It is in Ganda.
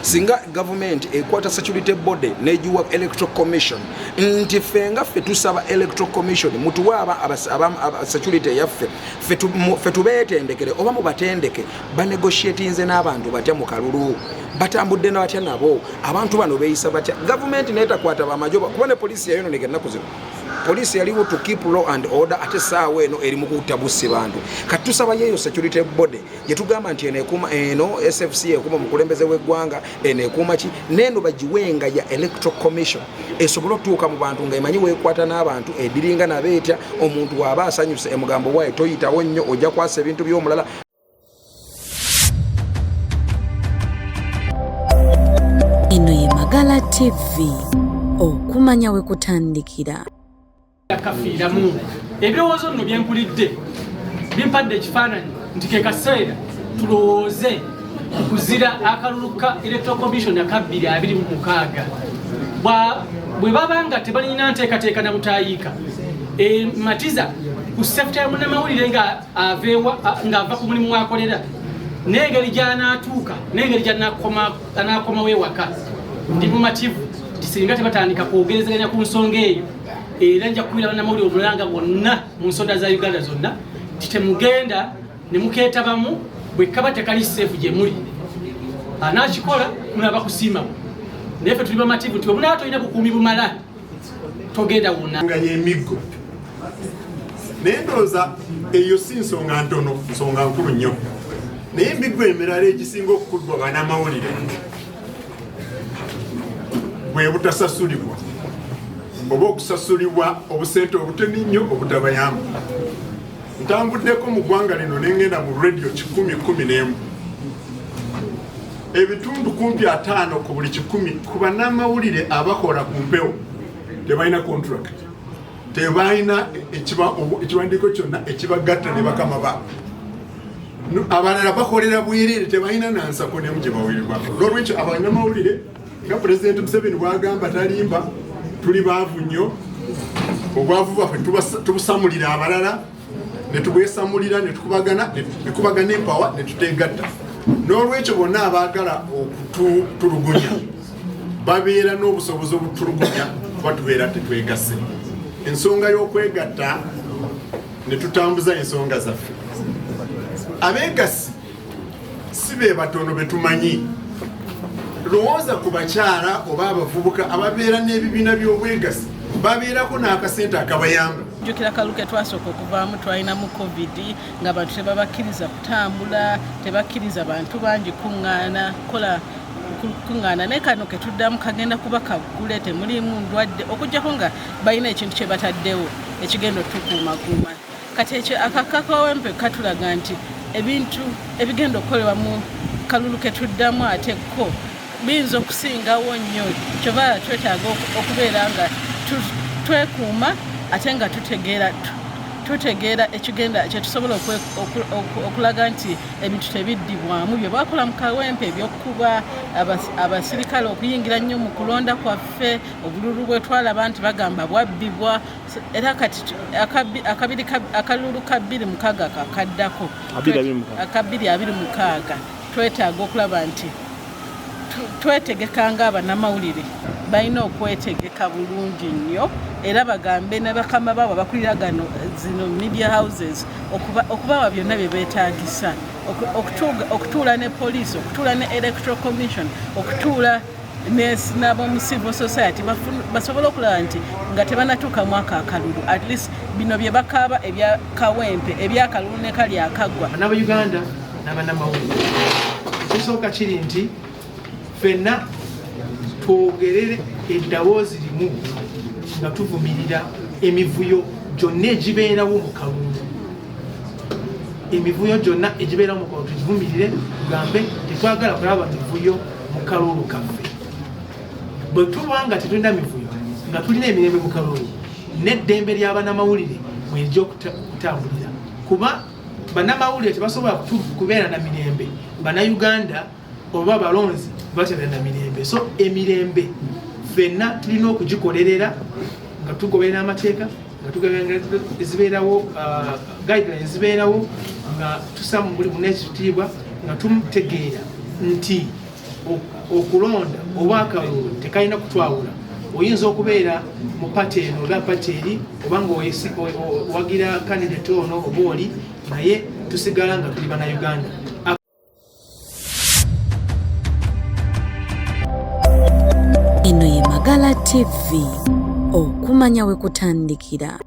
Singa gavumenti ekwata security body negiwa Electoral Commission, nti ffe nga ffe tusaba Electoral Commission mutuwe aba security eyaffe, ffe tubeetendekere oba mubatendeke, banegotiatinze n'abantu batya mu kalulu, batambudde na batya nabo, abantu bano beeyisa batya. Gavumenti netakwata bamajoba, kuba ne poliisi yayononeka ennaku zino. Poliisi yaliwo to keep law and order, ate saawa eno eri mu kutta bussi bantu. Kati tusaba yeeyo security body gyetugamba nti eno ekuuma, eno SFC ekuuma omukulembeze w'eggwanga, eno ekuuma ki, neeno bagiwenga ya Electoral Commission, esobole okutuuka mu bantu nga emanyi weekwata n'abantu, ediringa nabo etya. Omuntu waaba asanyuse, emugambo waayo toyitawo nnyo, ojja kwasa ebintu by'omulala. Eno ye Magala TV, okumanya we kutandikira. Kafiiramu ebirowoozo nno byenkulidde bimpadde ekifaananyi nti ke kaseera tulowooze kuzira akalulu ka Electoral Commission aka 2026. Bwe baba nga tebalina nteekateeka na butayiika ematiza ku safety ya munnamawulire nga ng'ava ku mulimu wakolera, n'engeri gy'anaatuuka, n'engeri gy'anaakomawo ewaka, ndi mumativu nti singa tebatandika kwogerezeganya ku nsonga eyo, era nja kukubira bannamawulire omulanga bonna mu nsonda za Uganda zonna nti temugenda ne mukeetabamu bwe kaba tekali safe gye muli. Anaakikola munaba kusiimamu, naye ffe tuli bamativu nti bwe munaaba tolina bukuumi bumala, togenda wonna. Nga y'emiggo, naye ndowooza eyo si nsonga ntono, nsonga nkulu nnyo. Naye emiggo emirala egisinga okukubibwa bannamawulire bwe butasasulibwa oba okusasulibwa obusente obutini nnyo obutabayamba. Ntambuddeko mu ggwanga lino nengenda mu radio 111, ebitundu kumpi 50 ku buli 100 ku bannamawulire abakola ku mpewo tebalina contract, tebalina ekiwandiiko kyonna ekibagatta ne bakama baabwe. Abalala bakolera bwereere, tebalina nansako nemu gye bawerebwa. N'olwekyo abannamawulire, nga Pulezidenti Museveni bwagamba, talimba, tuli baavu nnyo. Obwavu bwaffe tubusamulira abalala, ne tubwesamulira, ne tukubagana, ne kubagana empawa, ne tutegatta. N'olwekyo bonna abaagala okututulugunya babeera n'obusobozi obutulugunya kuba tubeera tetwegasse. Ensonga y'okwegatta ne tutambuza ensonga zaffe, abeegasi si be batono betumanyi. Lowooza ku bakyala oba abavubuka ababeera n'ebibiina by'obwegasi, babeerako n'akasente akabayamba. Jjukira kalulu ke twasooka okuvaamu, twalinamu COVID, ng'abantu tebabakkiriza kutambula, tebakkiriza bantu bangi kuŋŋaana, kola kuŋŋaana. Naye kano ketuddamu kagenda kuba kaggule, temuliimu ndwadde, okuggyako nga balina ekintu kye bataddewo ekigenda otukuumakuuma. Kati ekyo akakakawempe katulaga nti ebintu ebigenda okukolebwa mu kalulu ketuddamu ate ko biyinza okusingawo nnyo. Kyova twetaaga okubeera nga twekuuma ate nga tutegeera ekigenda kyetusobola okulaga nti ebintu tebiddibwamu bye bakola mu Kawempe, ebyokuba abasirikale okuyingira nnyo mu kulonda kwaffe, obululu bwe twalaba nti bagamba bwabbibwa. Era kati akalulu ka 26 kakaddako, aka 2026, twetaaga okulaba nti twetegeka nga abannamawulire balina okwetegeka bulungi nnyo, era bagambe ne bakama baabwe abakulira gano zino media houses okubawa byonna bye beetaagisa, okutuula ne poliisi, okutuula ne Electoral Commission, okutuula n'ab'omu civil society, basobole okulaba nti nga tebanatuuka mwaka akalulu, at least bino bye bakaaba ebya Kawempe, ebyakalulu ne kali akaggwa. Bannabuganda n'abannamawulire, ekisooka kiri nti ffenna twogerere eddoboozi limu nga tuvumirira emivuyo gyonna egibeerawo mu kalulu. Emivuyo gyonna egibeerawo mu kalulu tugivumirire, tugambe tetwagala kulaba mivuyo mu kalulu kaffe. Bwe tuba nga tetulina mivuyo, nga tulina emirembe mu kalulu, n'eddembe ly'abannamawulire mwerijja okutambulira, kuba bannamawulire tebasobola kubeera na mirembe Bannayuganda oba abalonzi batebeera na mirembe. So emirembe ffenna tulina okugikolerera nga tugoberera amateeka, nga tugoberera ezibeerawo, guidelines zibeerawo, nga tusa mu buli munekitiibwa, nga tutegeera nti Okulonda oba akalulu tekalina kutwawula. Oyinza okubeera mu pati eno oba pati eri, oba nga owagira candidate ono oba oli, naye tusigala nga tuli Bannayuganda. Eno ye Magala TV, okumanya we kutandikira.